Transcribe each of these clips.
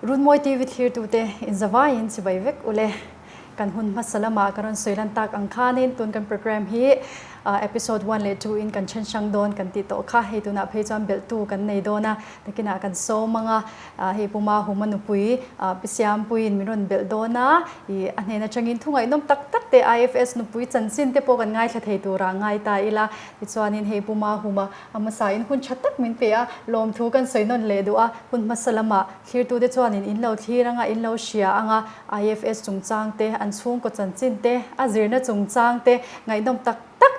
Runmawi TV thlirtute inzavaiin chibai vek ule. Kan hun hmasa lamah ka rawn sawi lan tak ang khanin tun kan program hi episode one leh two in kan then hrang dawn kan tih tawh kha. Hei tunah phei chuan belhtu kan nei dawn a, nakinah kan sawm ang a. Hei Pu Mahuma nupui Pi Siampuiin min rawn belh dawn a, ih a hnen atangin thu ngaihnawm tak tak te IFS nupui chanchin te pawh kan ngaithla thei turah ngai ta ila. Tichuanin hei Pu Mahuma a hmasain hun tha tak min pe a, lawmthu kan sawi nawn leh duh a, hun hmasa lamah thlirtute chuanin in lo thlir anga in lo hria anga IFS chungchang te, an chhungkaw chanchin te, a zirna chungchang te ngaihnawm tak tak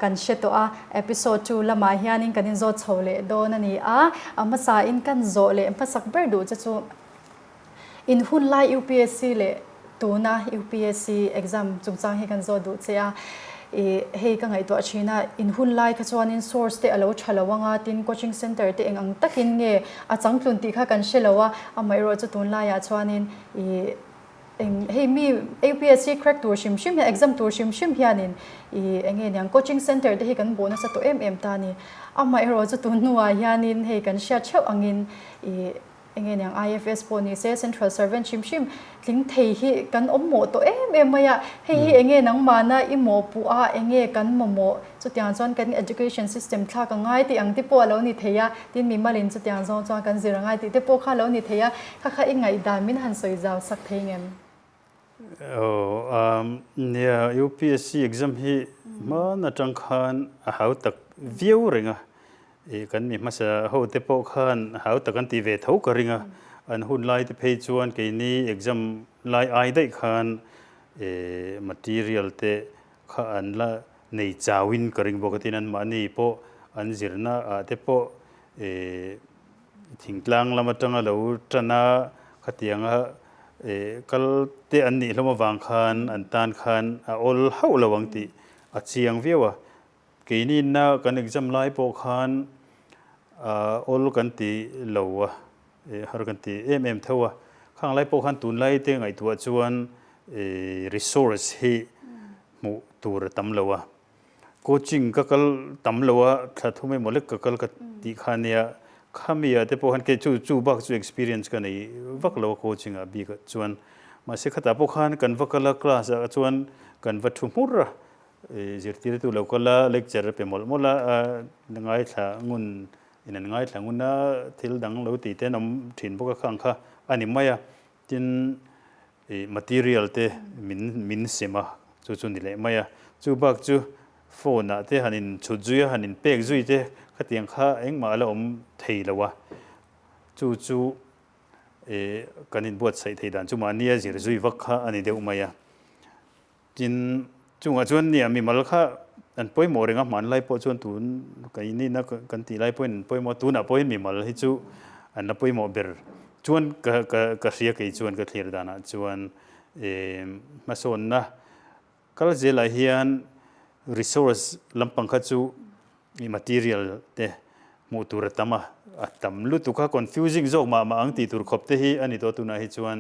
kan hre tawh a, episode chu lamah hianin kan inzawt chho leh dawn a ni a, a hmasain kan zawh leh hmasak ber duh che chu in hun lai UPSC leh tuna UPSC exam chungchang hi kan zawt duh che a, ih hei ka ngaihtuah thin a, in hun lai kha chuanin source te a lo tha lo anga tin coaching center te eng ang takin nge a changtlun tih kha kan hre lo a, amaherawh chu tunlaiah chuanin ih Eng hei mi UPSC crack tur hrim hrim hian exam tur hrim hrim hianin ih eng nge niang coaching center te hi kan bawh nasa tawh em em ta a ni. Amaherawh chu tun hnuah hianin hei kan hriat theuh angin ih eng nge niang IFS pawh ni se central servant hrim hrim tling thei hi kan awm mawh tawh em em mai a. Hei hi eng nge nangmahna i mawhpuh a eng nge kan mamawh Chutiang chuan kan education system thlak a ngai tih ang te pawh a lo ni thei a, tin mimalin chutiang zawng chuan kan zir a ngai tih te pawh kha a lo ni thei a, kha kha i ngaihdan min han sawi zau sak thei ngem? Aw, nia UPSC exam hi hman atang khan a hau tak viau reng a, ih kan mi hmasa ho te pawh khan hau tak an tih ve tho ka ring a, an hun lai te phei chuan keini exam lai ai daih khan material te kha an la nei chauin ka ring bawk a tin anmahni pawh an zirna ah te pawh ih thingtlang lam atanga lo tan a khatianga ih kal te an nih hlawm avang khan an tan khan a awl hauh lo ang tih a chiang viau a keini na kan exam lai pawh khan a awl kan ti lo a ih har kan ti em em tho a khang lai pawh khan tunlai te ngaihtuah chuan ih resource hi hmuh tur a tam lo a, coaching ka kal tam lo a, thla thum emaw lek ka kal ka tih kha ania, khami ah te pawh khan kei chu chu bak chu experience ka nei vak lo a coaching ah bik ah chuan, mahse khatah pawh khan kan va kal a class ah chuan kan va thu hmur a, zirtirtu lo kal a lecture a pe mawlh mawlh a, ngaithla ngun in an ngaithla ngun a, thil dang lo tih te an awm thin bawk a khang kha a ni mai a, tin Ih material te min min sem a, chu chu ni leh mai a. Chu bak chu phone ah te han in chhut zui a, han in pek zui te khatiang kha engmah a la awm thei lo a. Chu chu ih kan inbuatsaih thei dan chu mahnia zir zui vak kha a ni deuh mai a. Tin, chungah chuan nia mimal kha an pawimawh reng a, hmanlai pawh chuan tun kan nihna kan tih lai pawhin an pawimawh a, tunah pawhin mimal hi chu an la pawimawh ber chuan ka ka ka hria kei chuan ka thlir danah chuan eh hmasawnna kal zelah hian resource lampang kha chu I material te hmuh tur a tam a, a tam lutuk a, confusing zawk mah mah ang tih tur khawp te hi a ni tawh tunah hi chuan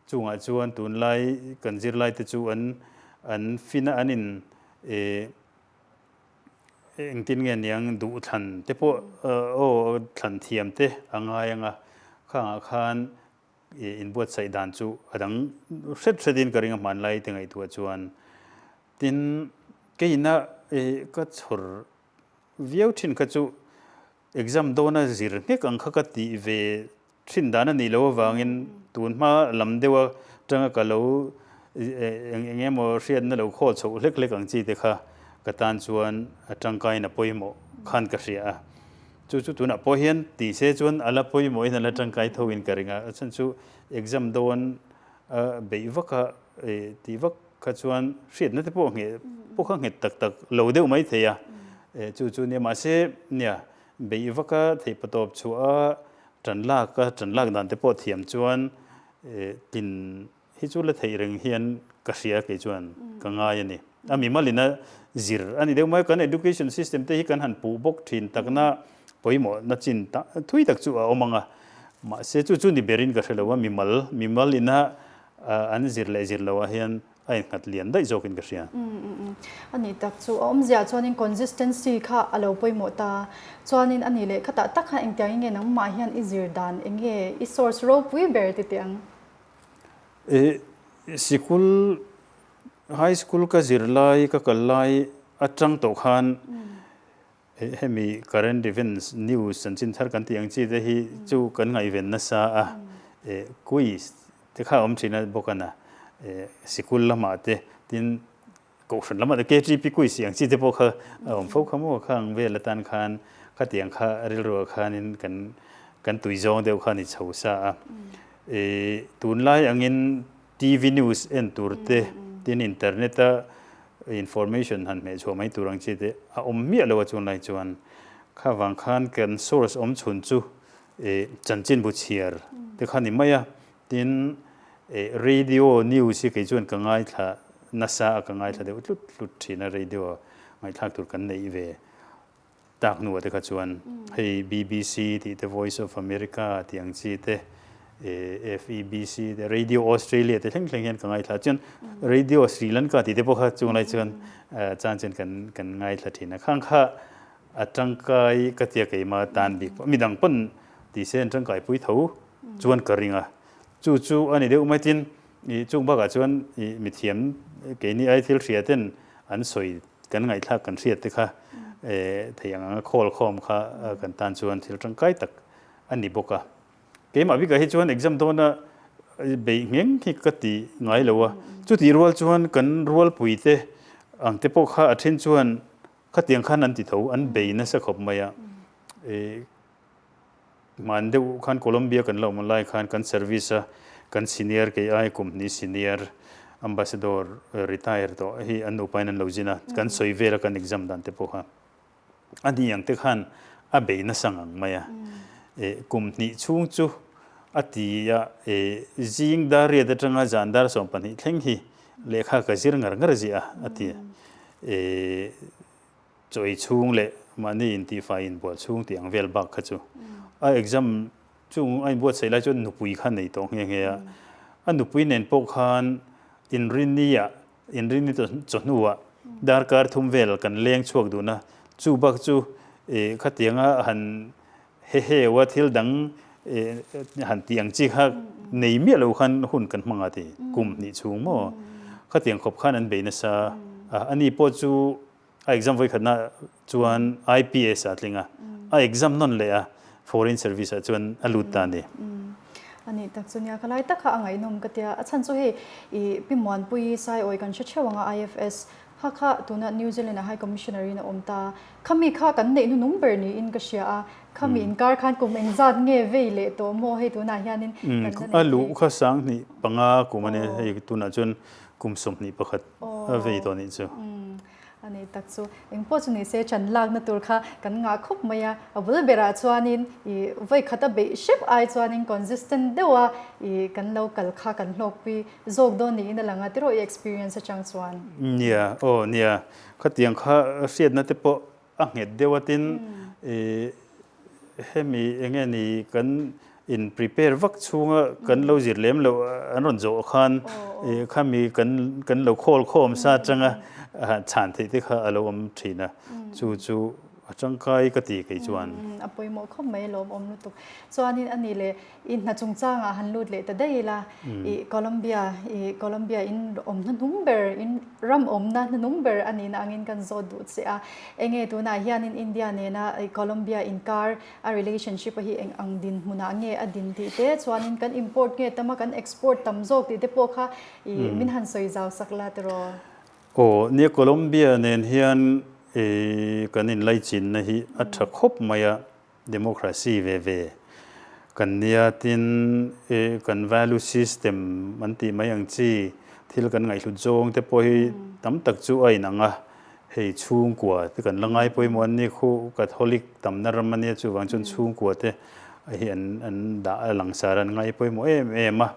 chungah chuan tunlai kan zirlai te chu an an fin a an in eh engtin nge niang duh thlan te pawh aw thlan thiam te a ngai ang a, khangah khan inbuatsaih dan chu a dang hret hretin ka ring a hmanlai te ngaihtuah chuan. Tin, keina ka chhawr viau thin kha chu exam dawna zir nghek ang kha ka tih ve thin dan a nih loh avangin tun hma lam deuh atanga ka lo eng eng emaw hriatna lo khawl chhoh hlek hlek ang chi te kha ka tan chuan a tangkain a pawimawh khan ka hria a. Chu chu tunah pawh hian tih se chuan a la pawimawhin a la tangkai thoin ka ring a, a chhan chu exam dawn a beih vak a tih vak kha chuan hriatna te pawh ngheh pawh kha nghet tak tak lo deuh mai thei a, chu chu nia mahse nia beih vaka theih patawp chhuah a tan lak a tan lak dan te pawh thiam chuan tin hi chu la theih reng hian ka hria kei chuan ka ngai a ni. A mimalin a zir a ni deuh mai kan education system te hi kan han puh bawk thin takna pawimawhna chin thui tak chu a awm ang a, mahse chu chu ni berin ka hre lo a mimal mimalina an zir leh zir loah hian. a innghat lian daih zawkin ka hria. A nih tak chu a awmzia chuanin consistency kha a lo pawimawh ta. Chuanin a nih leh khatah tak khan engtiang in nge nangmah hian i zir dan eng nge i source ropui ber ti teh ang? I sikul, high school ka zir lai ka kal lai atang tawh khan Hemi current events news chanchin thar kan tih ang chi te hi chu kan ngaihven nasa a, quiz te kha a awm thin a bawk a na, sikul lamah te tin kohhran lamah te KTP quiz tih ang chi te pawh kha a awm fo kha maw khang vel atan khan khatiang kha rilruah khanin kan kan tui zawng deuh kha a ni chho sa a. Tunlai angin TV news en tur te tin internet a information han hmeh chhuah mai tur ang chi te a awm miah lo a chunglai chuan kha vang khan kan source awm chhun chu eh chanchin bu chhiar te kha ni mai a, tin eh radio news hi kei chuan ka ngaithla nasa a ka ngaithla deuh tlut tlut thin a radio ngaihthlak tur kan neih ve. Tak hnuah te kha chuan hei BBC tih te Voice of America tih ang chi te FEBC te Radio Australia te thleng thleng hian ka ngaithla chuan Radio Sri Lanka tih te pawh kha chung lai chuan chan chuan kan kan ngaithla thin a khang kha a tangkai ka tia keima tan bik pawh midang pawn ti se an tangkai pui tho chuan ka ring a chu chu a ni deuh mai tin i chung bakah chuan i mithiam keini ai thil hria ten an sawi Kan ngaihthlak kan hriat te kha thei ang anga khawl khawm kha kan tan chuan thil tangkai tak a ni bawk a. Keimah bikah hi chuan exam dawna beih ngheng hi ka ti ngai lo a. Chutih rual chuan kan rualpui te ang te pawh kha a then chuan khatiang khan an ti tho, an bei nasa khawp mai a. Hman deuh khan Colombia kan la awm lai khan kan service a kan senior kei ai kum hnih senior ambassador retire tawh hi an nupa in an lo zin a, kan sawi vel a kan exam dan te pawh kha a ni ang te khan a bei nasa ngang mai a. Kum hnih chhung chu a ti a zing dar riat atanga zan dar 12 thleng hi lehkha ka zir ngar ngar ziah a a ti. Chaw ei chhung leh mahni intihfai inbual chhung tih ang vel bak kha chu a exam chung a inbuatsaih lai chuan nupui kha nei tawh nghe nghe a. A nupui nen pawh khan inrinni-ah, inrinni chawhnuah darkar thum vel kan leng chhuak dun a, chu bak chu khatianga han heheu a thil dang han tih ang chi kha nei miah lo khan hun kan hmang a ti kum hnih chhung maw khatiang khawp khan an bei nasa a, ani pawh chu A exam vawikhatna chuan IPS ah a tling a, a exam nawn leh a, Foreign Service ah chuan a lut ta a ni. A nih tak chu nia, ka lai tak kha a ngaihnawm ka tia. A chhan chu hei i Pi Muanpui Saiawi kan hre theuh ang a, IFS kha kha tuna New Zealand ah High Commissioner in a awm ta. Khami kha kan neih hnunung ber niin ka hria a, khami inkar khan kum engzat nge vei leh tawh maw hei tunah hianin kan la neih theih. A luh kha 2005 kum a nia, hei tunah chuan kum 21 a vei tawh nih chu. A nih tak chu. Eng pawh chu ni se chan lakna tur kha kan ngah khawp mai a. A bul berah chuanin i vawi khata beih hrep ai chuanin consistent deuha i kan lo kal kha kan hlawkpui zawk dawn niin a lang a tiraw i experience atang chuan. Nia, aw nia. Khatiang kha hriatna te pawh A nghet deuh a tin i hemi enge ni kan in prepare vak chhunga kan lo zir lem loh an rawn zawh khan i khami kan kan lo khawl khawm sa atanga chhan theih te kha a lo awm thin a chu chu a tangkai ka ti kei chuan. A pawimawh khawp mai a lawmawm lutuk. Chuanin a ni leh I hna chungchangah han lut leh ta daih ila, i Colombia, i Colombia in awm hnahnung ber, in ram awmna hnahnung ber a nihna angin kan zawt duh che a. Enge tunah hianin India nena i Colombia inkar a relationship a hi eng ang dinhmunah nge a din tih te, chuanin kan import nge tam a, kan export tam zawk tih te pawh kha i min han sawi zau sak la tiraw? Aw, nia Colombia nen hian i kan inlaichinna hi a tha khawp mai a. Democracy ve ve kan nia tin kan value system an tih mai ang chi thil kan ngaihhlut zawng te pawh hi tam tak chu a inang a, hei chhungkua te kan la ngai pawimawh an ni khu Catholic tamna ram a nia chuvang chuan chhungkua te hi an an dah a langsar an ngai pawimawh em em a,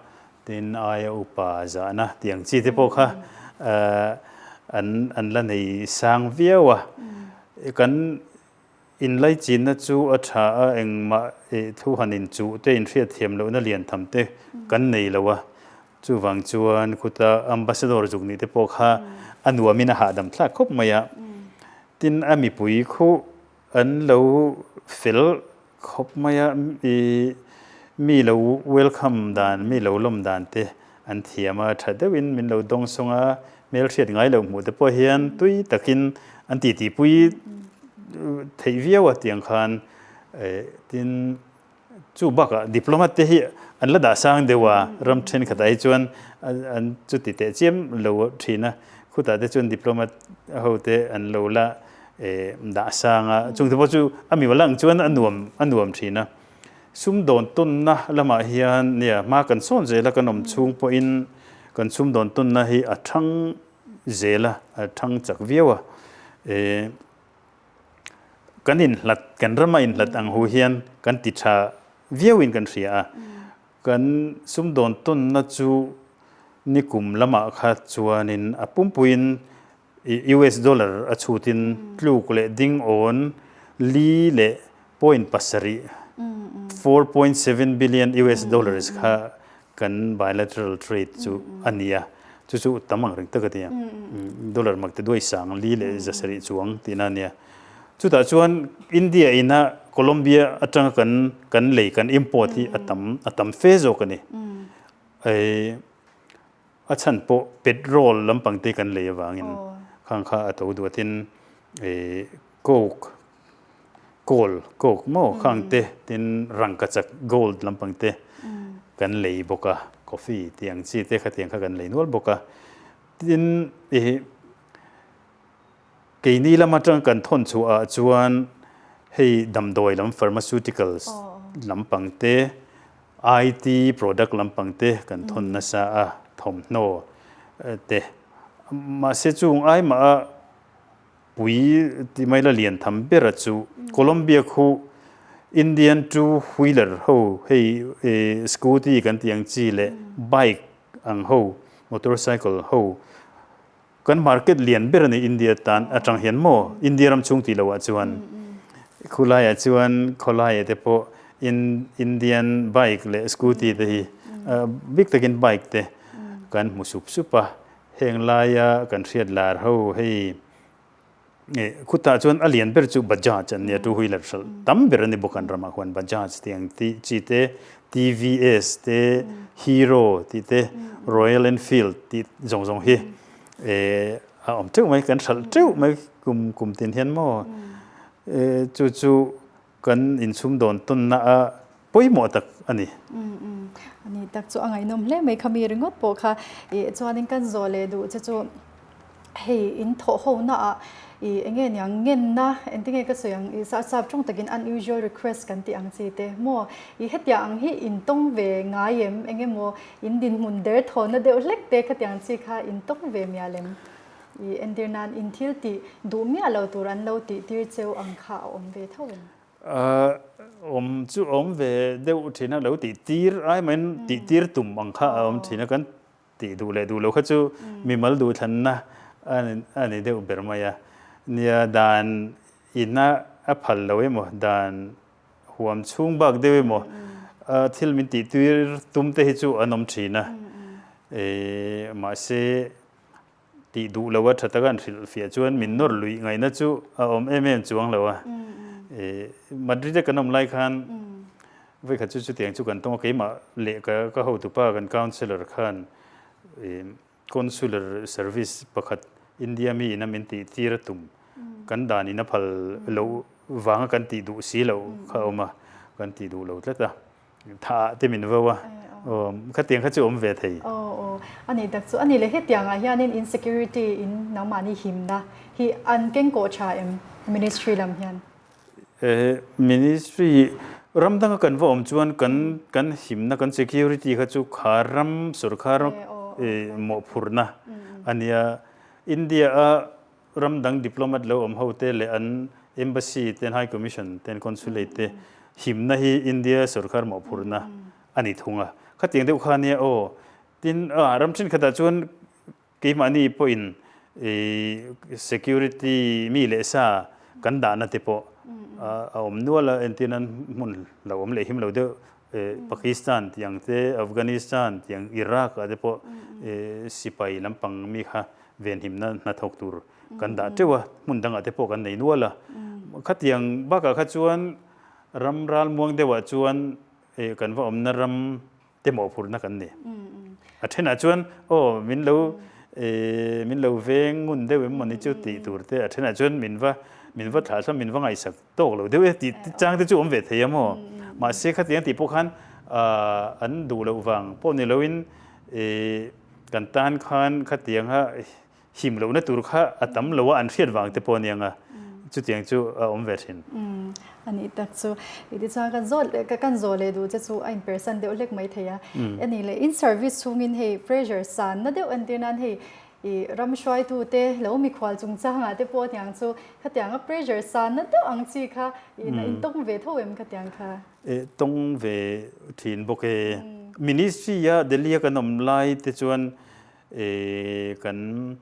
tin aia upa zahna tih ang chi te pawh kha an an la nei sang viau a, kan Inlaichinna chu a tha a, engmah thu han inchuh te, inhriatthiam lohna lian tham te kan nei lo a. Chuvang chuan khuta Ambassador zuk nih te pawh kha a nuamin a hahdam thlak khawp mai a. Tin, a mipui khu an lo fel khawp mai a, i mi lo welcome dan, mi lo lawm dan te an thiam a, tha deuhin min lo dawng sawng a, hmelhriat ngai lo hmuh te pawh hian tui takin an titipui theih viau a tiang khan tin Chu bakah diplomat te hi an la dah sang deuh a, ram thenkhatah hi chuan an chuti teh chiam lo thin a, khutah te chuan diplomat ho te an lo la dah sang a, chungte pawh chu a mi lang chuan a nuam a nuam thin a. Sumdawn tawnna lamah hian nia hma kan sawn zel a, kan awm chhung pawhin kan sumdawn tawnna hi a thang zel a, a thang chak viau a. Kan inhlat, kan rama inhlat ang hu hian kan ti tha viauin kan hria a. Kan sumdawn tawnna chu nikum lamah kha chuanin a pumpuiin US dollar a chhutin tluk leh ding awn li leh point pasarih, 4.7 billion US dollars, kha kan bilateral trade chu a ni a, chu chu tam ang reng tak a ti a, dollar mak te duai sang li leh zasarih chuang tihna a nia. Chutah chuan India ina Colombia atanga kan kan lei kan import hi a tam a tam fe zawk a ni. A chhan pawh petrol lampang te kan lei avangin khang kha a to duatin coke Kawl, coke maw khang te tin rangkachak, gold lampang te kan lei bawk a, coffee tih ang chi te khatiang kha kan lei nual bawk a. Tin i keini lam atang kan thawn chhuah ah chuan hei damdawi lam pharmaceuticals lampang te, IT product lampang te kan thawn nasa a, thawmhnaw te. Mahse chung ai mah a Pui ti mai la lian tham ber a chu Colombia khu Indian two wheeler ho hei scooty kan tih ang chi leh bike ang ho motorcycle ho kan market lian ber a ni India tan atang hian maw India ram chhung tih loh ah chuan khulai ah chuan khawlai ah te pawh Indian bike leh scooty te hi bik takin bike te kan hmu sup sup a. Heng laia kan hriat lar ho hei khutah chuan a lian ber chu Bajaj an nia, two wheeler hralh tam ber a ni bawk an ramah khuan Bajaj tih ang tih chi te, TVS te, Hero tih te, Royal Enfield tih zawng zawng hi a awm teuh mai, kan hralh teuh mai kum kum tin hian maw chu chu Kan inchhumdawn tawnna a pawimawh tak a ni. A ni tak chu a ngaihnawm hle mai khami ringawt pawh kha ih chuanin kan zawh leh duh che chu hei in thawh ho na ah ih eng nge niang ngenna engtin nge ka sawi ang ih sap sap tawng takin unusual request kan tih ang chi te maw ih hetiang ang hi in tawng ve ngai em eng emaw in dinhmun der thawhna deuh hlek te khatiang chi kha in tawng ve mial em? I entir nan in thil tih duh miah lo tur an lo tih tir cheu ang kha a awm ve tho em? Awm chu awm ve deuh thin a, lo tih tir ai mahin tih tir tum ang kha a awm thin a, kan tih duh leh duh lo kha chu mimal duhthlanna a ni deuh ber mai a. Nia dan ina a phal lo emaw dan huam chhung bak deuh emaw thil min tih tir tum te hi chu an awm thin a, mahse Tih duh lo a tha taka an hrilh fiah chuan min nawr luih ngaihna chu a awm em em chuang lo a. Madrid a kan awm lai khan vawikhat chu chutiang chu kan tawng a, keimah leh ka ka hotupa kan councillor khan consular service pakhat India mi ina min tih tir a tum kan dan in a phal loh vanga kan tih duh si loh kha a awm a, kan tih duh lo tlat a. Tha te min vo a, aw khatiang kha chu awm ve thei. Aw aw a ni tak chu a ni le hetiangah hianin insecurity in nangmahni himna hi an keng kawh tha em ministry lam hian? Ministry ram danga kan va awm chuan kan kan himna kan security kha chu kha ram sorkar mawhphurhna a nia. India a Ram dang diplomat lo awm ho te leh an embassy te, high commission te, consulate te himna hi India sorkar mawhphurhna a ni thung a. Khatiang deuh kha nia aw. Tin, ram thenkhatah chuan keimahni pawhin security mi leh sa kan dahna te pawh a awm nual a, entirnan hmun lo awm leh him lo deuh. Pakistan tih ang te, Afghanistan tih ang, Iraq ah te pawh sipai lampang mi kha venhimna hnathawk tur kan dah teuh a, hmun dangah te pawh kan nei nual a. Khatiang bakah kha chuan ram ralmuang deuhah chuan kan va awmna ram te mawhphurhna kan ni. A thenah chuan aw min lo min lo veng ngun deuh em mawni chu tih tur te, a thenah chuan min va min va thlah thlam min va ngaihsak tawk lo deuh e tih chang te chu awm ve thei a maw. Mahse khatiang tih pawh khan an duh loh vang pawh ni loin kan tan khan khatianga him lohna tur kha a tam lo a, an hriat vang te pawh a niang a, chutiang chu a awm ve thin. Umm, a nih tak chu. I tichuan kan zawh leh kan zawh leh duh che chu a inpersan deuh hlek mai thei a. A nih leh in service chhungin hei pressure sanna deuh entir nan hei i ram hruaitu te lo mikhual chungchangah te pawh aniang chu khatiang a pressure sanna deuh ang chi kha i intawng ve tho em khatiang kha? E tawng ve thin bawk e. Ministry a Delhi a kan awm lai te chuan E kan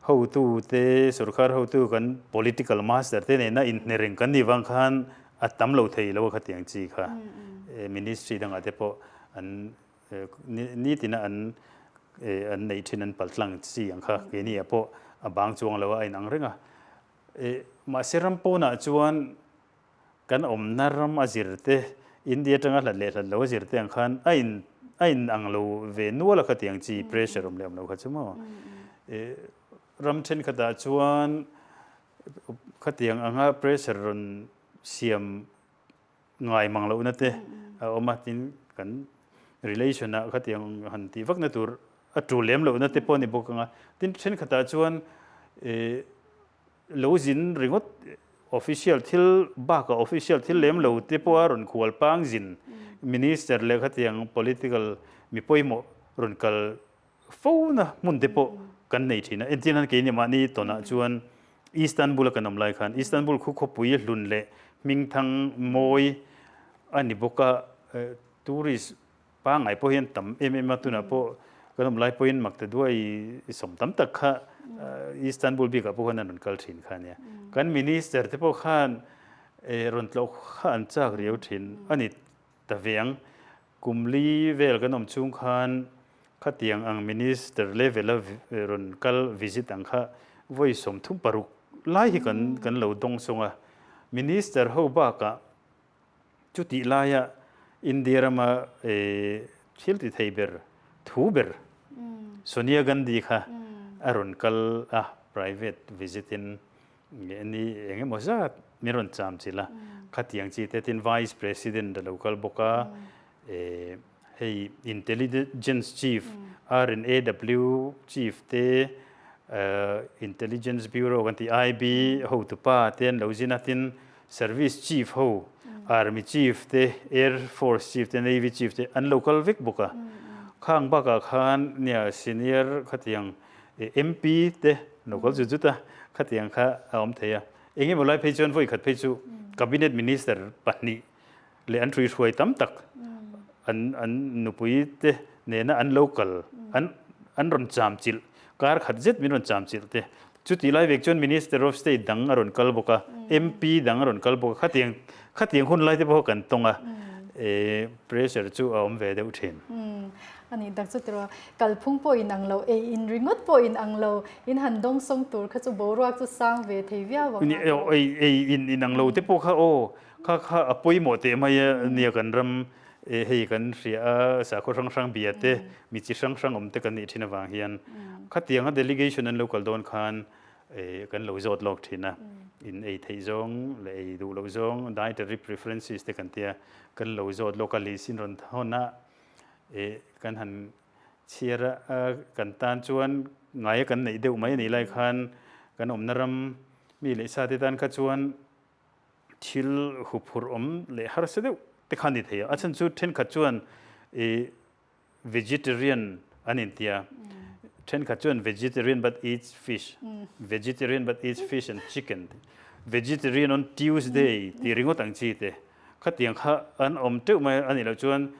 hotu te, sorkar hotu kan political master te nena inhne reng kan nih vang khan a tam lo thei lo a khatiang chi kha. E ministry dangah te pawh an nitina an an neih thin an paltlang chi ang kha keini ah pawh a bang chuang lo a a inang reng a. E mahse ram pawnah chuan Kan awmna ram a zir te, India atanga hlat leh hlat lo a zir te ang khan a in a in ang lo ve nual a khatiang chi pressure awm leh awm lo kha chu maw. Ram thenkhatah chuan khatiang anga pressure rawn siam ngai mang lohna te a awm a, tin kan relation ah khatiang han tih vakna tur a tul lem lohna te pawh a ni bawk ang a. Tin thenkhatah chuan Lo zin ringawt official thil bakah official thil lem lo te pawha rawn khual pang zin minister leh khatiang political mi pawimawh rawn kal fo na hmun te pawh kan nei thin a. Entir nan keini mahni tawnah chuan Istanbul a kan awm lai khan Istanbul khu khawpui hlun leh hmingthang mawi a ni bawk a, tourist Pangngai pawh hian tam em em a, tunah pawh kan awm lai pawhin Maktaduai sawm tam tak kha Istanbul bikah pawh khan an rawn kal thin kha ania. Kan minister te pawh khan rawn tlawh kha an chak riau thin a ni ta ve ang. Kum li vel kan awm chhung khan khatiang ang minister level a rawn kal visit ang kha vawi 36 lai hi kan kan lo dawng sawng a. Minister ho bakah Chutih laia India rama thil ti thei ber, thu ber Sonia Gandhi kha a rawn kal a, private visit in ni eng emaw zat min rawn cham chilh a, khatiang chi te tin Vice President a lo kal bawk a, Hei Intelligence Chief, RNAW Chief te, Intelligence Bureau kan tih IB hotupa te an lo zin a, tin Service Chief ho, Army Chief te, Air Force Chief te, Navy Chief te an lo kal vek bawk a. Khang bakah khan nia senior khatiang MP te an lo kal zut zut a, khatiang kha a awm thei a. Engemaw lai phei chuan vawikhat phei chu Cabinet Minister pahnih leh an hruihruai tam tak an an nupui te nena an lo kal an an rawn cham chilh kar khat zet min rawn cham chilh te chutih lai vek chuan Minister of State dang a rawn kal bawk a MP dang a rawn kal bawk a khatiang khatiang hun lai te pawh kan tawng a e pressure chu a awm ve deuh thin. A nih tak chu tiraw kalphung pawh in ang lo ei in ringawt pawh in ang lo in han dawngsawng tur kha chu boruak chu sang ve thei viau ang a. Ei ei in in ang lo te pawh kha aw Kha kha a pawimawh teh mai a nia kan ram hei kan hria a sakhaw hrang hrang bia te mi chi hrang hrang awm te kan nih thin avang hian khatianga delegation an lo kal dawn khan kan lo zawt lawk thin a, in ei theih zawng leh ei duh loh zawng dietary preferences te kan tia kan lo zawt lawk a list in rawn thawn a kan han chhiar a kan tan chuan ngaia kan neih deuh mai a nih lai khan kan awmna ram mi leh sa te tan kha chuan thil huphurh awm leh harsa deuh te kha a ni thei a, a chhan chu thenkhat chuan ih vegetarian an intia, thenkhat chuan vegetarian but eats fish, vegetarian but eats fish and chicken, vegetarian on Tuesday tih ringawt ang chi te khatiang kha an awm teuh mai a nih loh chuan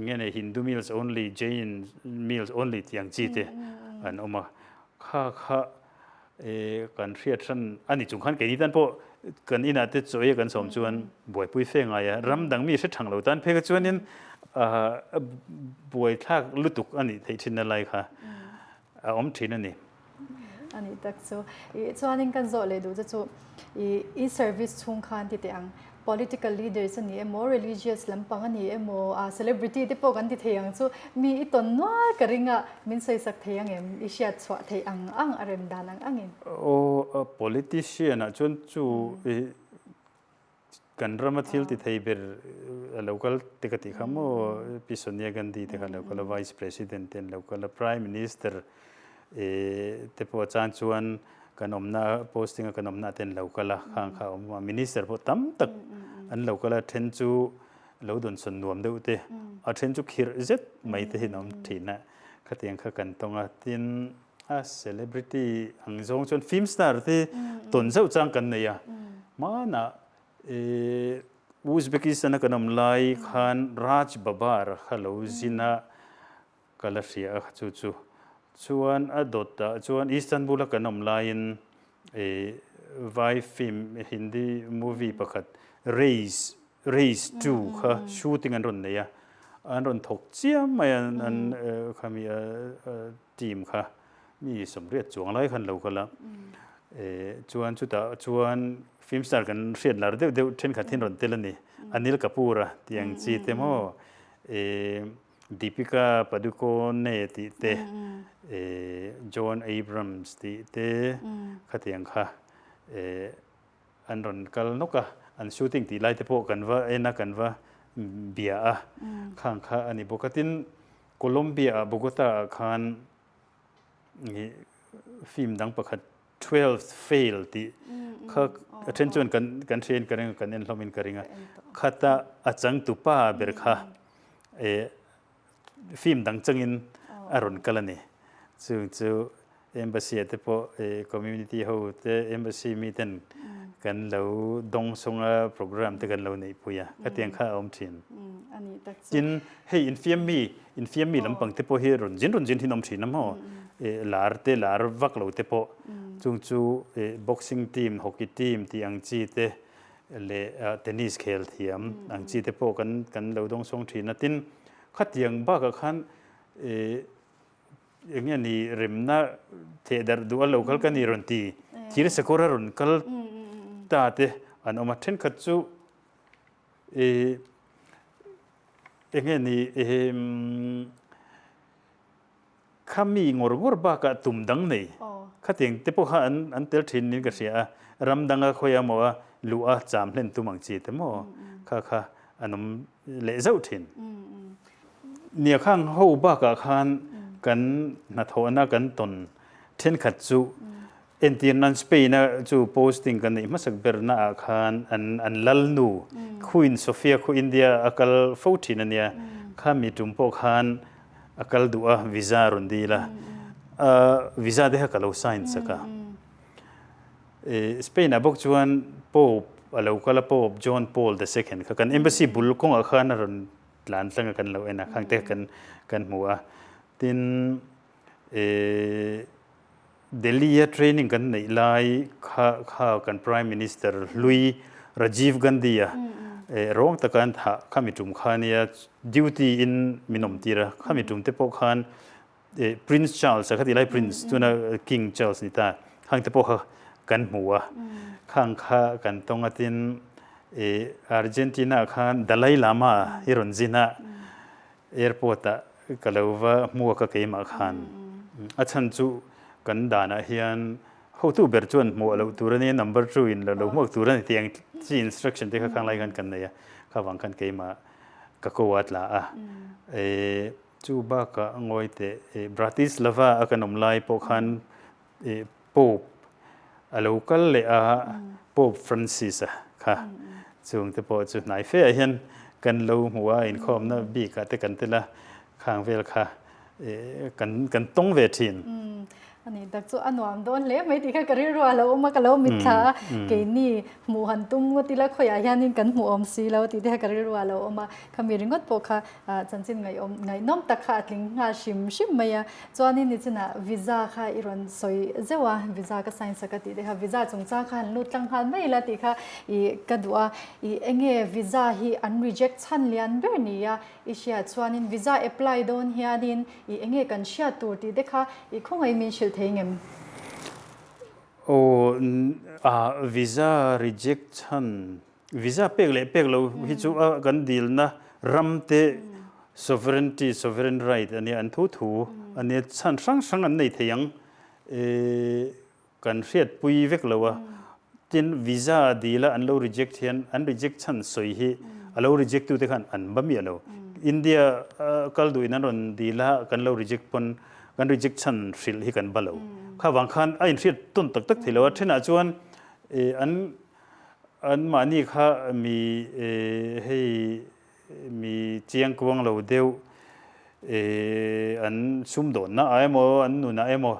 nge nei Hindu meals only, Jain meals only tih ang chi te an awm a, kha kha E, kan hriat hran a ni chung khan keini tan pawh kan inah te chaw ei a kan sawm chuan buaipui fe ngai a, ram dang mi hre thang lo tan phei kha chuanin buaithlak lutuk a nih theih thinna lai kha a awm thin a ni. A nih tak chu. I chuanin kan zawh leh duh che chu i i service chhung khan ti teh ang. Political leaders a ni emaw, religious lampang a ni emaw, a celebrity te pawh kan ti thei ang chu mi i tawn nual ka ring a, min sawisak thei ang em? I hriat chhuah theih ang ang a rem dan ang angin. Aw, politician ah chuan chu i Kan rama thil ti thei ber a lo kal te ka tih kha maw Pi Sonia Gandhi te kha a lo kal a, Vice President te an lo kal a, Prime Minister te pawh a chan chuan kan awmna posting a kan awmna te an lo kal a, khang kha a awm a, Minister pawh tam tak an lo kal a, then chu lo dawnsawn nuam deuh te, a then chu khirh zet mai te hi an awm thin a, khatiang kha kan tawng a, tin a celebrity ang zawng chuan film star te tawn zauh chang kan nei a, hmanah Uzbekistan a kan awm lai khan Raj Babbar kha lo zin a ka la hria a chu chu chuan a dawt ah chuan Istanbul a kan awm laiin vai film Hindi movie pakhat Race Race 2 kha shooting an rawn nei a, an rawn thawk chiam mai a an khami a team kha mi 80 chuang lai khan lo kal a, chuan chutah chuan film star kan hriat lar deuh deuh thenkhat hi an rawn tel a ni, Anil Kapoor a tih ang chi te maw Deepika Padukone tih te John Abrams tih te khatiang kha an rawn kal nawk a, an shooting tih lai te pawh kan va en a, kan va bia a, khang kha a ni bawk a. Tin, Colombia ah Bogota ah khan film dang pakhat Twelfth Fail tih kha a then chuan kan kan hria in ka ring a, kan en hlawm in ka ring a, khata a changtupa ber kha Film dang changin a rawn kal a ni. Chung chu Embassy ah te pawh community ho te Embassy mi ten kan lo dawng sawng a program te kan lo neih pui a, khatiang kha a awm thin. Tin, hei infiam mi, infiam mi lampang te pawh hi rawn zin rawn zin hin awm thin a maw? Lar te lar vak lo te pawh chung chu boxing team, hockey team tih ang chi te leh tennis khel thiam ang chi te pawh kan kan lo dawng sawng thin a. Tin, khatiang bakah khan eng nge ni remna theh darh duh a lo kal ka ni rawn ti thir sakawr a rawn kal ta te an awm a. Thenkhat chu eng nge ni Kha mi ngawr ngawr bakah tum dang nei khatiang te pawh kha an an tel thin niin ka hria a, ram danga khawi emaw a luh a cham hlen tum ang chi te maw kha kha an awm leh zauh thin. Nia khang ho bakah khan kan hnathawhna kan tawn thenkhat chu Entir nan Spain a chu posting kan neih hmasak ber na ah khan an an lal nu Queen Sofia khu India a kal fo thin a nia, kha mi tum pawh khan a kal duh a visa a rawn dil a, a visa te kha ka lo sign sak a. Spain ah bawk chuan Pope a lo kal a Pope John Paul the second kha kan embassy bul kawngah khan a rawn tlan tlang a kan lo en a khang te kha kan kan hmu a, tin Delhi-a training kan neih lai kha kha kan Prime Minister hlui Rajiv Gandhi-a rawng taka an thah khami tum kha nia duty in min awm tir a, khami tum te pawh khan Prince Charles a kha tih lai Prince tuna King Charles ni ta khang te pawh kha kan hmu a, khang kha kan tawng a tin Argentina khan Dalai Lama hi rawn zin a. Airport ah ka lo va hmuak a keimah khan a chhan chu kan danah hian hotu ber chuan hmuah loh tur a nia number 2 in lo hmuak tur a ni tih ang chi instruction te kha khang lai khan kan nei a kha vang khan keimah ka ko a tla a chu bakah ngawi teh Bratislava a kan awm lai pawh khan Pope a lo kal leh a, Pope Francis a kha chung te pawh chu hnai fe ah hian kan lo hmu a, inkhawmna bik ah te kan tel a, khang vel kha kan kan tawng ve thin. A nih tak chu a nuam dawn hle mai tih kha ka rilru a lo awm a, ka lo mitthla a, keini hmuh han tum ngawt ila khawiah hianin kan hmuh awm si lo tih te kha ka rilru a lo awm a, khami ringawt pawh kha chanchin ngaihawm ngaihnawm tak kha a tling nghal hrim hrim mai a. Chuanin nichinah visa kha i rawn sawi zeuh a, visa ka sign sak a tih te kha visa chungchang kha han lut tlang nghal mai ila tih kha i ka duh a, i enge visa hi an reject chhan lian ber nia i hriat chuanin visa apply dawn hianin I enge kan hriat tur tih te kha i khawngaih min hrilh thei ngem? Aw, a visa reject chhan, visa pek leh pek lo hi chu a kan dilna ram te sovereignty, sovereign right a nia, an thu thu a nia, chhan hrang hrang an nei thei ang. Kan hriatpui vek lo a, tin visa dil a an lo reject hian an reject chhan sawi hi a lo reject tu te khan an ba miah lo. India kal duh in an rawn dil a kan lo reject pawn kan reject chhan hrilh hi kan ba lo. Kha vang khan a inhriat tawn tak tak thei lo a, thenah chuan an an mahni kha mi hei Mi chiang kuang lo deuh an sumdawnna ah emaw an nunah emaw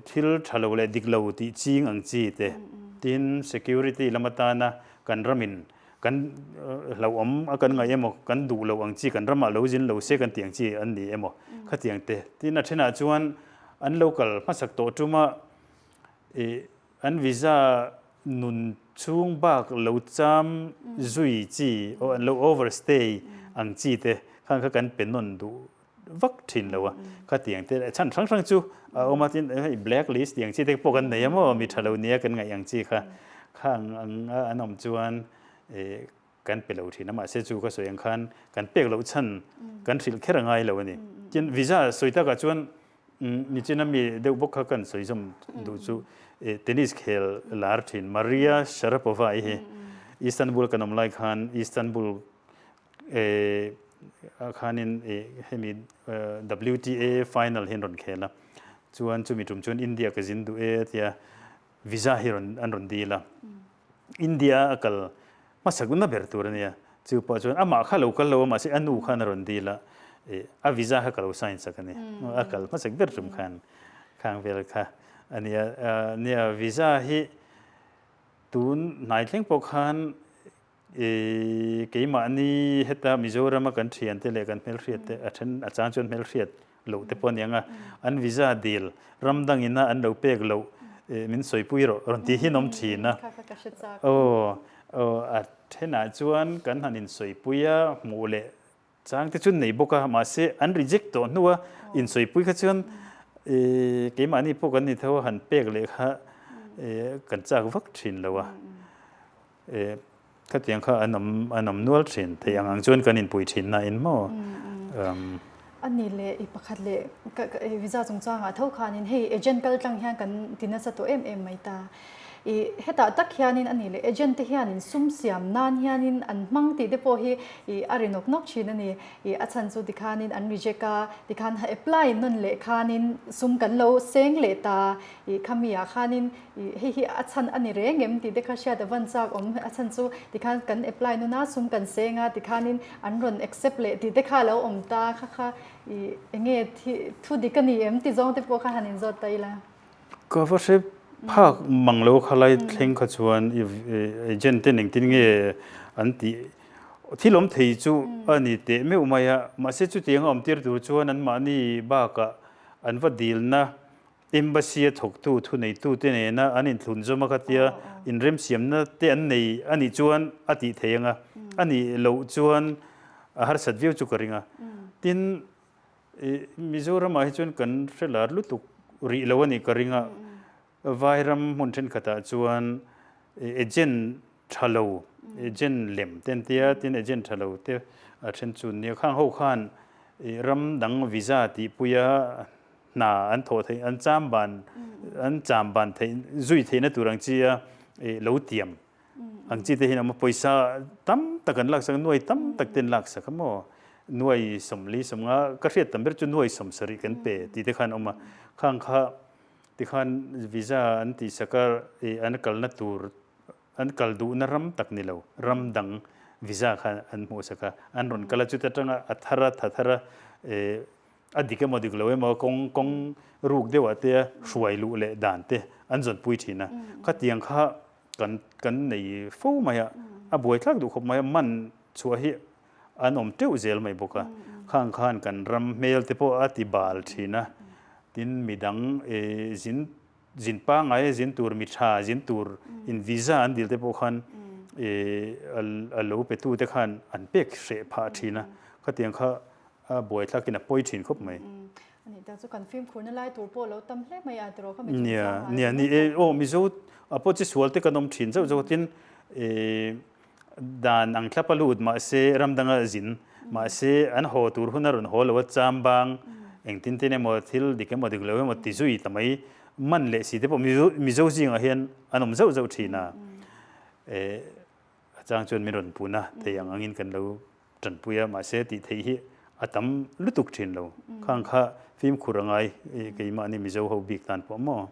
thil tha lo leh dik lo tih ching ang chi te tin security lam atana kan ramin kan hlauhawm a kan ngaih emaw kan duh loh ang chi kan ramah lo zin lo se kan tih ang chi an ni emaw khatiang te tin a thenah chuan an lo kal hmasak tawh tuma An visa nun chhung bak lo cham zui chi aw an lo overstay ang chi te khan kha kan pe nawn duh vak thin lo a, khatiang te chhan hrang hrang chu a awm a, tin hei black list tih ang chi te pawh kan nei a maw mi tha lo nia kan ngaih ang chi kha kha ang ang a an awm chuan kan pe lo thin a, mahse chu ka sawi ang khan kan pek loh chhan kan hrilh kher a ngai lo a ni. Tin visa sawi takah chuan Nichina mi deuh bawk kha kan sawi zawm duh chu tennis khel lar thin Maria Sharapova i hi Istanbul kan awm lai khan Istanbul ah khanin hemi WTA final hi an rawn khel a, chuan chumi tum chuan India ka zin duh e tia visa hi rawn an rawn dil a, India a kal hmasak na ber tur a nia, chu pawh chuan amah kha lo kal lo a mahse a nu khan a rawn dil a, a visa kha ka lo sign sak a ni, a kal hmasak ber tum khan khang vel kha a nia, nia visa hi tun hnai thleng pawh khan Keimahni heta Mizorama kan thiante leh kan hmelhriat te a then a chang chuan hmelhriat loh te pawh a ni ang a, an visa dil ram dangina an lo pek loh min sawipui rawh rawn tih hi an awm thin a. Aw a thenah chuan kan han insawipui a hmuh leh Chang te chu nei bawk a, mahse an reject tawh hnua insawipui kha chuan keimahni pawh kan ni tho a, han pek leh kha kan chak vak thin lo a, khatiang kha an awm an awm nual thin theih ang ang chuan kan inpui thin na in maw. A ni leh i pakhat leh visa chungchangah tho khanin hei agent kal tlang hian kan ti nasa tawh em em mai ta. I hetah tak hianin a ni leh agent te hianin sum siam nan hianin an hmang tih te pawh hi i a ri nawk nawk thin a ni. I a chhan chu tikhanin an reject a, tikhan apply nawn leh khanin sum kan lo seng leh ta. I khami ah khanin i hei hi a chhan a ni reng em tih te kha hriat a van chak awm. A chhan chu tikhan kan apply nawn a, sum kan seng a, tikhanin an rawn accept leh tih te kha a lo awm ta. Kha kha i enge thu dik a ni em ti zawng te pawh kha han inzawt ta ila. Ka va hre phak mang lo khalai thleng kha chuan agent ten engtin nge an tih thil awm thei chu a ni teh meuh mai a, mahse chutiang a awm tir tur chuan an mahni bakah an va dilna embassy a thawktu thuneitu te nena an inthlun zawm a khatia inremsiamna te an nei a nih chuan a tih thei ang a, a nih loh chuan a harsat viau chu ka ring a. Tin, Mizoramah hi chuan kan hre lar lutuk rih lo a nih ka ring a, Vairam hmun thenkhatah chuan agent tha lo, agent lem te an tia, tin agent tha lo te a then chu nia khang ho khan ram dang visa tihpuia hna an thawh theih, an cham ban, an cham ban theih, zui theihna tur ang chi a lo tiam. Ang chi te hian a pawisa tam tak an laksak a, nuai tam tak te an laksak a maw? Nuai 40 50 ka hriat tam ber chu nuai 70 kan pe tih te khan a awm a. Khang kha tikhan visa an tihsak a, an kalna tur an kal duhna ram tak ni lo, ram dang visa kha an hmuhsak a, an rawn kal a, chuta tanga a thar a, tha thar a. a dik emaw dik lo emaw kawng kawng ruk deuhah te hruai luh leh dan te an zawnpui thin a. Khatiang kha kan kan nei fo mai a, a buaithlak duh khawp mai a, man chhuah hi an awm teuh zel mai bawk a. Khang khan kan ram hmel te pawh a ti bal thin a, tin midang zin zin pangngai zin tur mi tha zin tur in visa an dil te pawh khan a lo pe tu te khan an pek hreh phah thin a, khatiang kha a buaithlak in a pawi thin khawp mai. Ani tak chu kan fimkhurna lai tur pawh lo tam hle mai a tiraw kha mi chung Nia, nia ni e aw Mizo a pawh chi sual te kan awm thin zauh zauh tin dan ang thlap a lut mahse ram danga zin mahse an haw tur hun a rawn haw lo a cham bang engtin tin emaw thil dik emaw dik lo emaw ti zui ta mai man leh si te pawh Mizo Mizo zingah hian an awm zauh zauh thin a a chang chuan min rawn pun a thei ang angin kan lo Tanpui a, mahse tih theih hi a tam lutuk thin lo. Khang kha fimkhur a ngai keimahni Mizo ho bik tan pawh maw?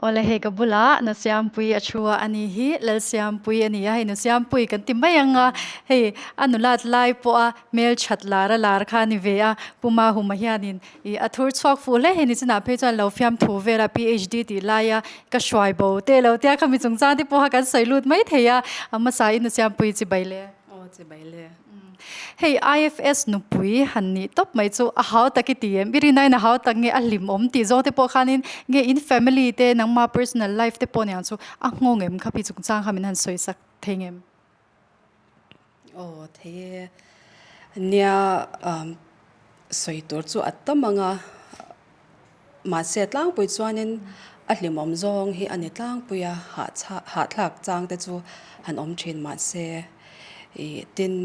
Awle hei ka bulah Nusiampui a thu a ani hi Lalsiampui a ni a, hei Nusiampui kan ti mai ang a, hei a nulat lai pawh a hmelthat lar a lar kha a ni ve a, Pu Mahuma hianin Ih, a thur chhuak fuh hle hei ni chinah phei chuan lo fiam thu vel a PhD tih laia ka hruai bo te lo tia khami chungchang te pawha kan sawi lut mai thei a, a hmasa in Nusiampui chi bai le. Aw chi bai le. Hei IFS nupui han nih tawp mai chu a hau tak i ti em? I rin aiin a hau tak nge a hlim awm tih zawng te pawh khanin nge in family te nangma personal life te pawh niang chu a nghawng em kha pi chungchang kha min han sawi sak thei ngem? Aw thei e. Nia sawi tur chu a tam ang a, mahse tlangpui chuanin a hlimawm zawng hi a ni tlangpui a, hahthlak chang te chu han awm thin mahse ih tin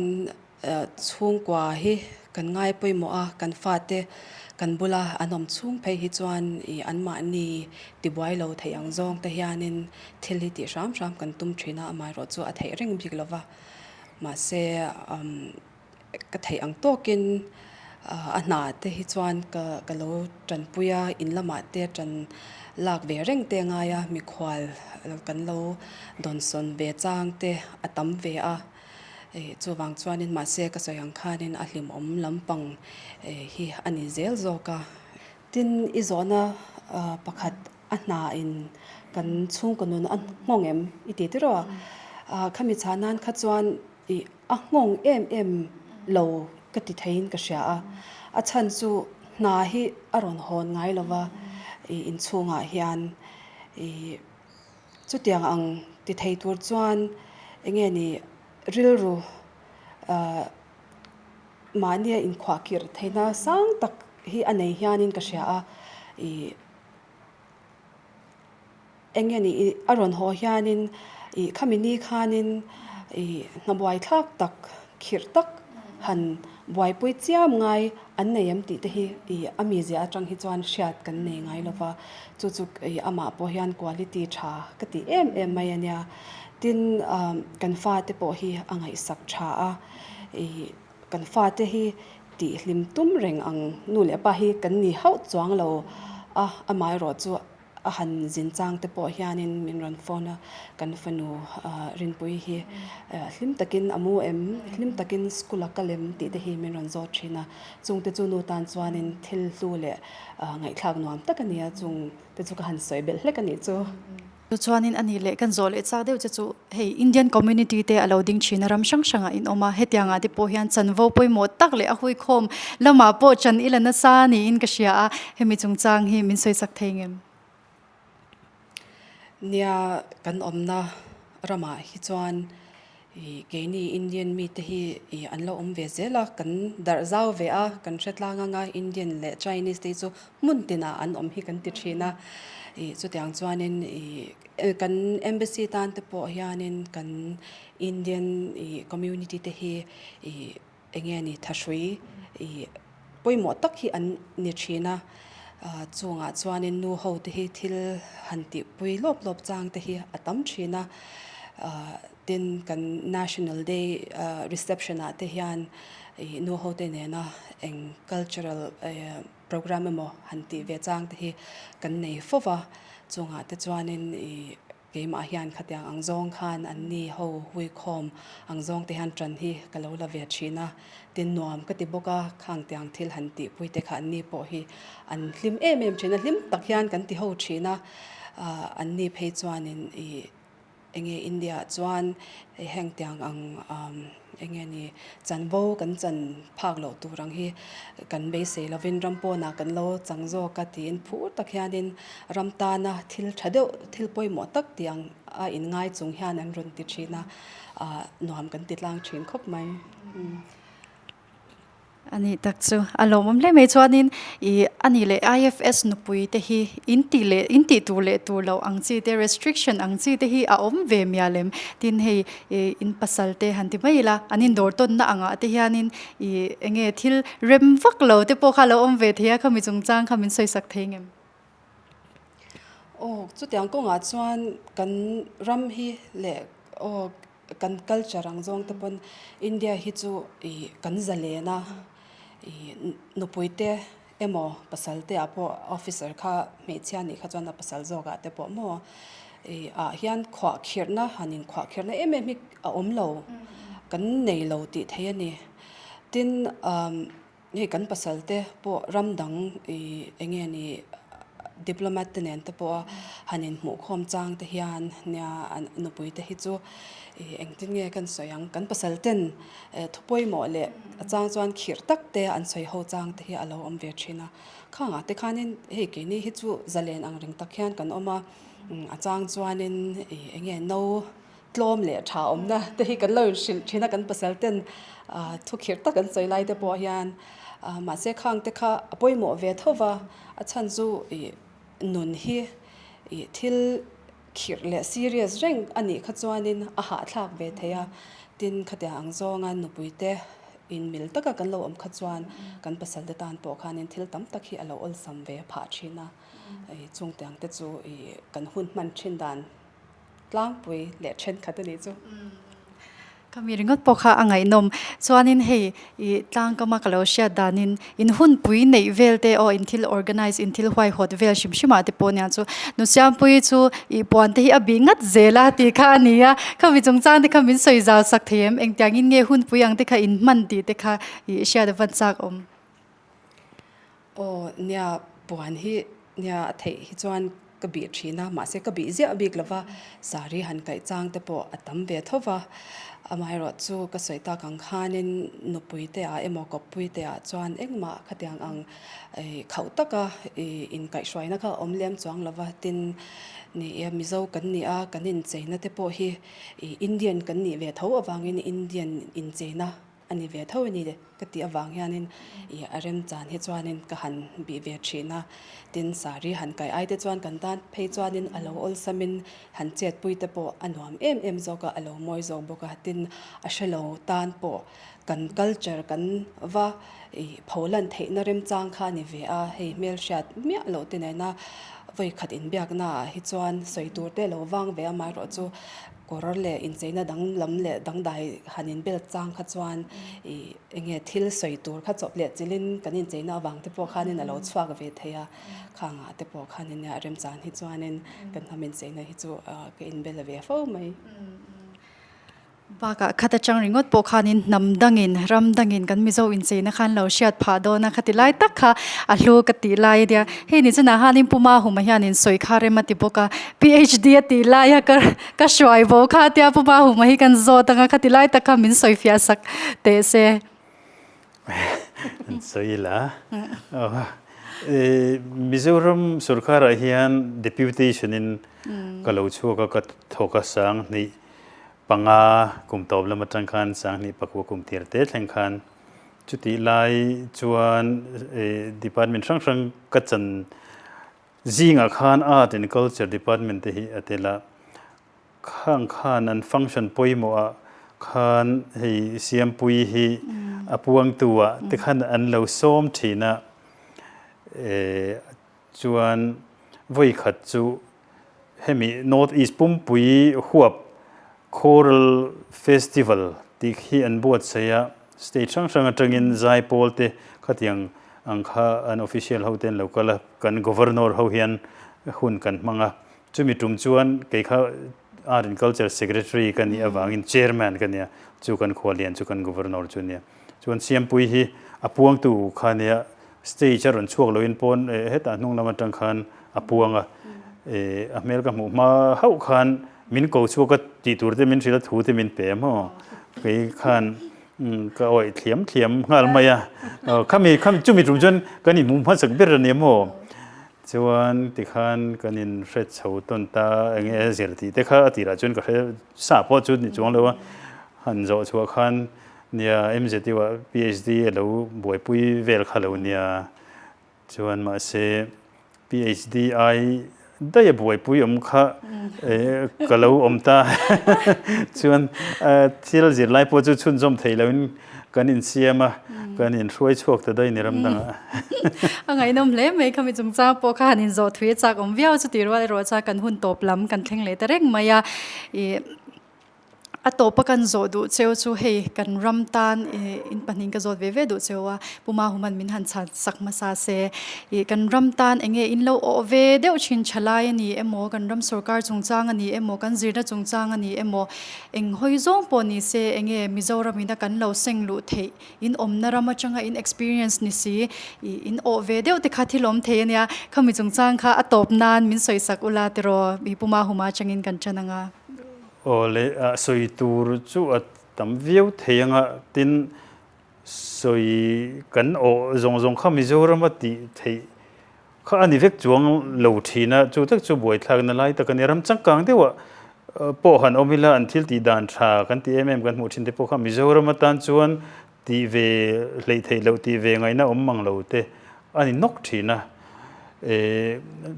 chhungkua hi kan ngai pawimawh a, kan fate kan bula an awm chhung phei hi chuan ih anmahni tibuai lo theih ang zawng te hianin Thil hi tih hram hram kan tum thin a, amaherawh chu a theih reng bik lo va. Mahse ka theih ang tawkin a hna te hi chuan ka ka lo tanpui a, in lamah te tan lak ve reng te a ngai a, mikhual kan lo dawnsawn ve chang te a tam ve a. Chuvang chuanin mahse ka sawi ang khanin a hlimawm lampang hi a ni zel zawk a. Tin, i zawhna pakhat a hna in kan chhungkaw nun a nghawng em i ti tiraw a? Khami chhah nan kha chuan ih a nghawng em em lo ka ti theiin ka hria a. A chhan chu hna hi a rawn hawn ngai lo va ih inchhungah hian ih chutiang ang ti thei tur chuan eng nge ni rilru ah mahnia inkhuahkirh theihna sang tak hi a nei hianin ka hria a ih Eng nge ni ih a rawn haw hianin ih khami ni khanin ih hna buaithlak tak khirh tak han buaipui chiam ngai an nei em tih te hi ih a mizia atang hi chuan hriat kan nei ngai lo va, chu chu ih amah pawh hian quality tha ka tih em em mai a nia. Tin kan fate pawh hi a ngaihsak tha a ih kan fate hi tih hlim tum reng ang nu leh pa hi kan ni hauh chuang lo a, amaherawh chu a han zin chang te pawh hianin min rawn phone a, kan fanu Rinpui hi hlim takin a mu em, hlim takin school a kal em tih te hi min rawn zawt thin a, chung te chu nu tan chuanin thil hlu leh ngaihthlak nuam tak a ni a, chung te chu ka han sawi belh hlek a nih chu. Chuanin a nih leh kan zawh leh chak deuh che chu hei Indian community te a lo ding thin a ram hrang hrangah in awm a, hetiangah te pawh hian chanvo pawimawh tak leh a huikhawm lamah pawh chan ila nasa niin ka hria a, hemi chungchang hi min sawi sak thei ngem? Nia kan awmna ramah hi chuan Ih keini Indian mite hi ih an lo awm ve zel a, kan darh zau ve a, kan hre tlang anga Indian leh Chinese te hi chu hmun tinah an awm hi kan ti thin a. Ih chutiang chuanin ih kan embassy tan te pawh hianin kan Indian ih community te hi ih Eng nge ni thahrui ih pawimawh tak hi an ni thin a, chungah chuanin nu ho te hi thil han tihpui lawp lawp chang te hi a tam thin a, tin kan National Day reception ah te hian ih nu ho te nena eng cultural programme emaw han tih ve chang te hi kan nei fo va, chungah te chuanin ih. Keimah hian khatiang ang zawng khan an ni ho huikhawm ang zawng te hian ṭan hi ka lo la ve ṭhin a, tin nuam ka ti bawk a, khang tiang thil han tihpui te kha an ni pawh hi an hlim em em ṭhin a, hlim tak hian kan ti ho ṭhin a, an ni phei chuanin ih eng nge India ah chuan heng tiang ang eng nge ni chanvo kan chan phak loh tur ang hi kan beisei lovin ram pawnah kan lo chang zawk a tiin phur tak hianin Ram tana thil tha deuh, thil pawimawh tak tih ang a inngai chung hian an rawn ti thin a, nuam kan ti tlang thin khawp mai. A nih tak chu a lawmawm hle mai chuanin ih a nih leh IFS nupui te hi in tih leh in tih tur leh tur loh ang chi te restriction ang chi te hi a awm ve mial em? Tin hei ih in pasal te han ti mai ila an indawr tawnna angah te hianin ih eng nge thil rem vak lo te pawh kha a lo awm ve thei a khami chungchang kha min sawisak thei ngem? Aw, chutiang kawngah chuan kan ram hi leh aw kan culture ang zawng te pawn India hi chu ih kan zalen a, ih nupui te emaw pasal te ah pawh officer kha hmeichhia nih kha chuan a pasal zawk ah te pawh maw ih ah hian khuah khirhna han inkhuah khirhna em em hi a awm lo, kan nei lo tih theih a ni. Tin umm. Hei kan pasal te pawh ram dang ih eng nge ni diplomat te nen te pawh a han inhmuhkhawm chang te hian nia an nupui te hi chu ih engtin nge kan sawi ang kan pasal ten thu pawimawh leh a chang chuan khirh tak te an sawi ho chang te hi a lo awm ve thin a khangah te khanin hei keini hi chu zalen ang reng tak hian kan awm a a chang chuanin ih eng nge no Tlawm leh tha awmna te hi kan lo inhrilh thin a, kan pasal ten thu khirh tak an sawi lai te pawh hian mahse khang te kha a pawimawh ve tho va, a chhan chu ih nun hi ih thil khirh leh serious reng a nih kha chuanin a hahthlak ve thei a, tin khatiang ang zawnga nupui te inmil taka kan lo awm kha chuan kan pasal te tan pawh khanin thil tam tak hi a lo awlsam ve phah thin a, chungtiang te chu ih kan hun hman thin dan. Tlangpui leh thenkhat a nih chu. Ka mi ringawt pawh kha a ngaihnawm. Chuanin hei i tlangkama ka lo hriat danin in hunpui neih vel te aw in thil organize in thil huaihawt vel hrim hrim ah te pawh nia chu Nusiampuii chu i puan te hi a bih ngat zel a tih kha a ni a. Khami chungchang te kha min sawi zau sak thei em? Engtiangin nge hunpui ang te kha in hman tih te kha i hriat a van chak awm. Aw nia puan hi nia a theih hi chuan ka bih thin a mahse ka bih ziah bik lova saree han kaih chang te pawh a tam ve tho va amaherawh chu ka sawi tak ang khanin nupui te ah emaw kawppui te ah chuan engmah khatiang ang ih khauh taka ih inkaihhruaina kha a awm lem chuang lova tin ni e Mizo kan ni a kan incheina te pawh hi ih Indian kan nih ve tho avangin Indian incheina A ni ve tho a ni ka tih avang hianin ih a remchan hi chuanin ka han bih ve thin a, tin saree han kai ai te chuan kan tan phei chuanin a lo awlsamin han chetpui te pawh a nuam em em zawk a, a lo mawi zawk bawk a, tin a hrelo tan pawh kan culture kan va ih pholan theihna remchang kha a ni ve a, hei hmelhriat miah loh te nena vawikhat inbiakna ah hi chuan sawi tur te lo vang ve a, amaherawhchu Kawr leh incheina danglam leh dangdai han inbel chang kha chuan ih eng nge thil sawi tur kha chawp leh chilhin kan incheina avang te pawh khanin a lo chhuak ve thei a, khangah te pawh khanin nia remchan hi chuanin kan hnam incheina hi chu ka inbel ve fo mai. Bakah khat atang ringawt pawh khanin hnam dangin, ram dangin kan Mizo incheina khan lo hriat phah dawn a, khati lai tak kha a hlu ka tih lai a nia. Hei ni chunah hanin Pu Mahuma hianin sawi kha rem a ti bawk a, PHD a tih laia ka ka hruai bo kha tia Pu Mahuma hi kan zawt ang a, khati lai tak kha min sawi fiah sak teh se. An sawi la. Mizoram sorkarah hian deputation in ka lo chhuak a, ka thawk a 2000 kum tawp lam atang khan 2009 kum tir te thleng khan chutih lai chuan department hrang hrang ka chan zingah khan Art and Culture department te hi a tel a. Khang khan an function pawimawh ah khan hei Siampui hi a puangtu ah te khan an lo sawm thin a, chuan vawi khat chu hemi North East pumpui huap Choral Festival tih khi an buatsaih a, state hrang hrang atangin zaipawl te khatiang ang kha an official ho te an lo kal a, kan Governor ho hian hun kan hmang a. Chumi tum chuan kei kha Art and Culture Secretary ka nih avangin Chairman ka nia, chu kan khualian chu kan Governor chu nia. Chuan Siampui hi a puangtu kha nia, stage a rawn chhuak loin pawn hetah hnung lam atang khan a puang a, a hmel ka hmuh hma hauh khan min ko chhuak a tih tur te min hrilh a, thu te min pe a maw? Kei khan ka awih thliam thliam nghal mai a, khami khami chumi tum chuan kan inhmuh hmasak ber a nia maw? Chuan tikhan kan in hre chho tawn ta eng nge zir tih te kha a tirah chuan ka hre sa pawh chu ni chuang lo a, han zawh chhuah khan nia MZU ah PhD a lo buaipui vel kha lo nia, chuan mahse PhD ai daih a buaipui awm kha ka lo awm ta chuan thil zirlai pawh chu chhunzawm thei loin Kan insiam a, kan inhruai chhuak ta daih ni ram dangah. A ngaihnawm hle mai khami chungchang pawh kha han inzawh thui a chak awm viau chu tih rual erawh chuan kan hun tawp lam kan thleng leh ta reng mai a. Ih a tawpa kan zawh duh cheu chu hei kan ram tan in pahnih ka zawt ve ve duh cheu a, Pu Mahuman min han chhan sak hmasa se. Ih kan ram tan eng nge in lo awh ve deuh thin tha lai a ni emaw, kan ram sorkar chungchang a ni emaw, kan zirna chungchang a ni emaw, Eng hawi zawng pawh ni se enge Mizoram ina kan lo seng luh theih in awmna ram atanga in experience ni si ih in awh ve deuh te kha thil awm thei ania khami chungchang kha a tawp nan min sawi sak ula tiraw i Puma Huma atangin kan tan anga. Aw le a sawi tur chu a tam viau thei anga tin sawi kan awh zawng zawng kha Mizoram a tih theih Kha a ni vek chuang lo thin a, chu tak chu buaithlakna lai tak a ni. Ram changkang deuhah pawh han awm ila an thil tih dan tha kan tih em em kan hmuh thin te pawh kha Mizoram atan chuan tih ve hleih theih loh tih ve ngaihna awm mang lo te a ni nawk thin a.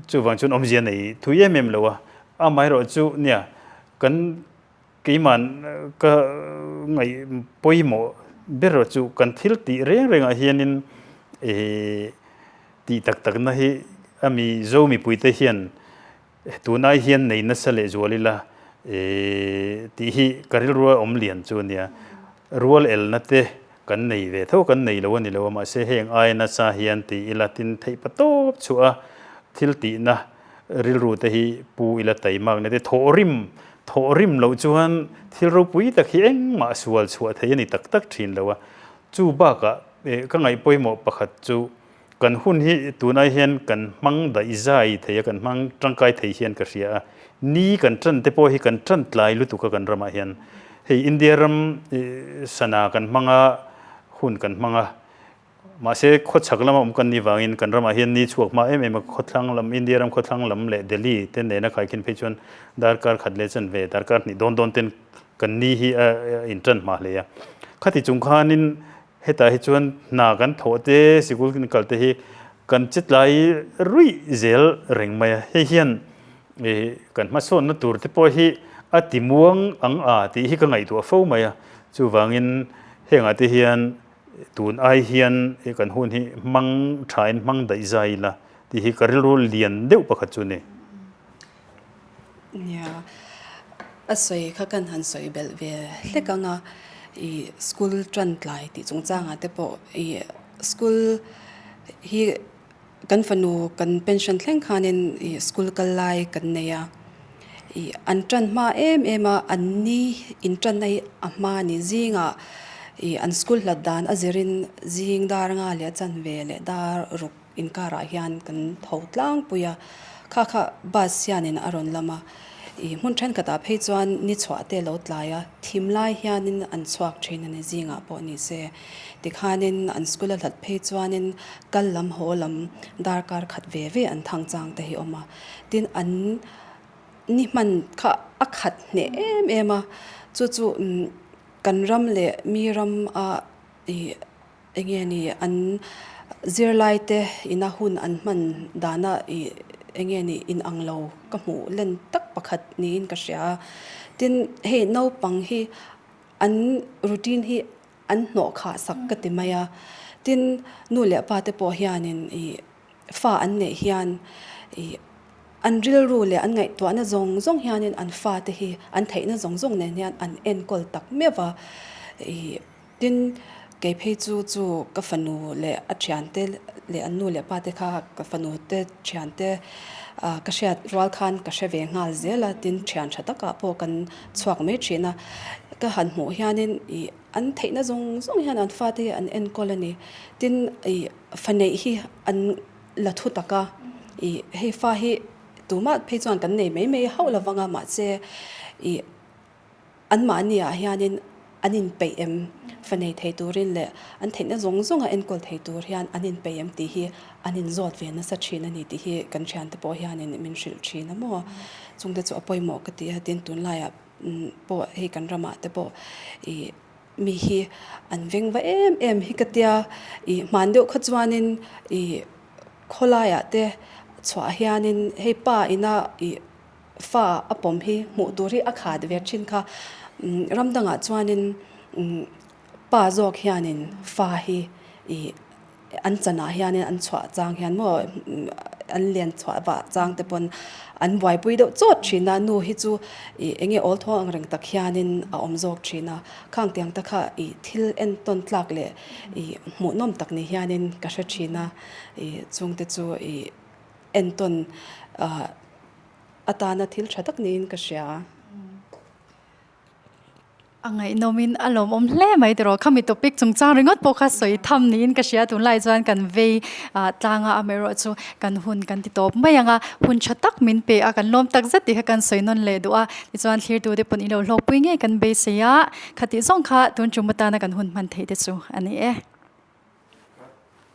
Chuvang chuan awmzia nei thui em em lo a, amaherawh chu nia kan Keiman ka ngaih pawimawh ber chu kan thil tih reng rengah hianin tih tak takna hi a mi Zo mipuite hian tunai hian nei nasa leh zual ila tih hi ka rilrua awm lian chu a nia. Rual elna te kan nei ve tho kan nei lo a ni lo a mahse heng aia nasa hian ti ila tin theih pa tawp chhuah a thil tihna rilru te hi pu ila taimakna te thawhrim Thawhrim loh chuan thil ropui tak hi engmah sual chhuah thei a ni tak tak thin lo a. Chu bakah ka ngaih pawimawh pakhat chu kan hun hi tunai hian kan hmang daih zai thei a, kan hmang tangkai thei hian ka hria a. Ni kan tan te pawh hi kan tan tlai lutuk a kan ramah hian. Hei India ram sana kan hmang a, hun kan hmang a. Mahse, khawchhak lama awm kan nih vangin kan ramah hian ni chhuak hma em em a, khawthlang lam, India ram khawthlang lam leh Delhi te nena khaikhin phei chuan darkar khat leh chanve, darkar hnih dawn dawn ten kan ni hi a intan hma hle a. Khati chung khanin hetah hi chuan hna kan thawh te, sikul kan kal te hi kan che tlai ruih zel reng mai a. Hei hian kan hmasawnna tur te pawh hi a ti muang ang a tih hi ka ngaihtuah fo mai a. Chuvangin hengah te hian Tun ai hian he kan hun hi hmang thain hmang daih zai ila tih hi ka rilru lian deuh pakhat chu a ni. Nia, a sawi kha kan han sawi belh ve hlek ang a, i school tan tlai tih chungchangah te pawh i school hi kan fanu kan pension thleng khanin i school kal lai kan nei a. Ih an tan hma em em a, an ni intanna hi a hma a ni. Zingah ih an school hlat dan a zirin zing dar nga leh a chanve leh dar ruk inkarah hian kan tho tlangpui a, kha kha bus hianin a rawn lam a. Ih hmun thenkhatah phei chuan ni chhuah te lo tlai a, thim lai hianin an chhuak thin a ni zingah pawh ni se. Tikhanin an school a hlat phei chuanin kal lam haw lam darkar khat ve ve an thang chang te hi a awm a. Tin an ni hman kha a khat hneh em em a, chu chu kan ram leh mi ram a ih eng nge ni an zirlai te ina hun an hman dana ih eng nge ni inang lo ka hmuh len tak pakhat niin ka hria a. Tin hei naupang hi an routine hi an hnawh khah sak ka ti mai a, tin nu leh pa te pawh hianin ih fa an neih hian ih an rilru leh an ngaihtuahna zawng zawng hianin an fate hi an theihna zawng zawng nen hian an enkawl tak meuh va ih tin kei phei chu chu ka fanu leh a thiante leh an nu leh pa te kha ka fanu te thiante ah ka hriat rual khan ka hre ve nghal zel a tin thian tha takah pawh kan chhuak mai thin a ka han hmuh hianin ih an theihna zawng zawng hian an fate hi an enkawl a ni tin ih Fa neih hi an la thu tak a, ih hei fa hi tumah phei chuan kan nei mai mai hauh lo vang a, mahse ih anmahni ah hianin an inpeih em fa nei thei turin leh an theihna zawng zawng a enkawl thei tur hian an inpeih em tih hi an inzawt ve nasa thin a ni tih hi kan thiante pawh hianin min hrilh thin a maw. Chungte chu a pawimawh ka ti a, tin tunlaiah pawh hei kan ramah te pawh ih Mi hi an veng va em em hi ka tia, ih hman deuh kha chuanin ih khawlaiah te chhuah hianin hei pa ina ih fa a pawm hi hmuh tur hi a khat ve thin kha, ram dangah chuanin pa zawk hianin fa hi ih An chanah hianin an chhuah chang hian maw an lian chhuah vah chang te pawn an buaipui deuh chawt thin a, nu hi chu ih eng nge awl thaw ang reng tak hianin a awm zawk thin a, khang tiang te kha ih thil entawn tlak leh ih hmuhnawm tak ni hianin ka hre thin a, ih chungte chu ih entawn ah atana thil tha tak niin ka hria. A ngaihnawmin a lawmawm hle mai tiraw. Khami topic chungchang ringawt pawh kha sawi tham niin ka hria. Tunlai chuan kan vei tlang a, amaherawh chu kan hun kan ti tawp mai ang a. Hun tha tak min pe a, kan lawm tak zet tih kha kan sawi nawn leh duh a. Tichuan thlirtute pawn i lo hlawkpui ngei kan beisei a, khatih zawng kha tun tum atana kan hun hman theih te chu a ni e.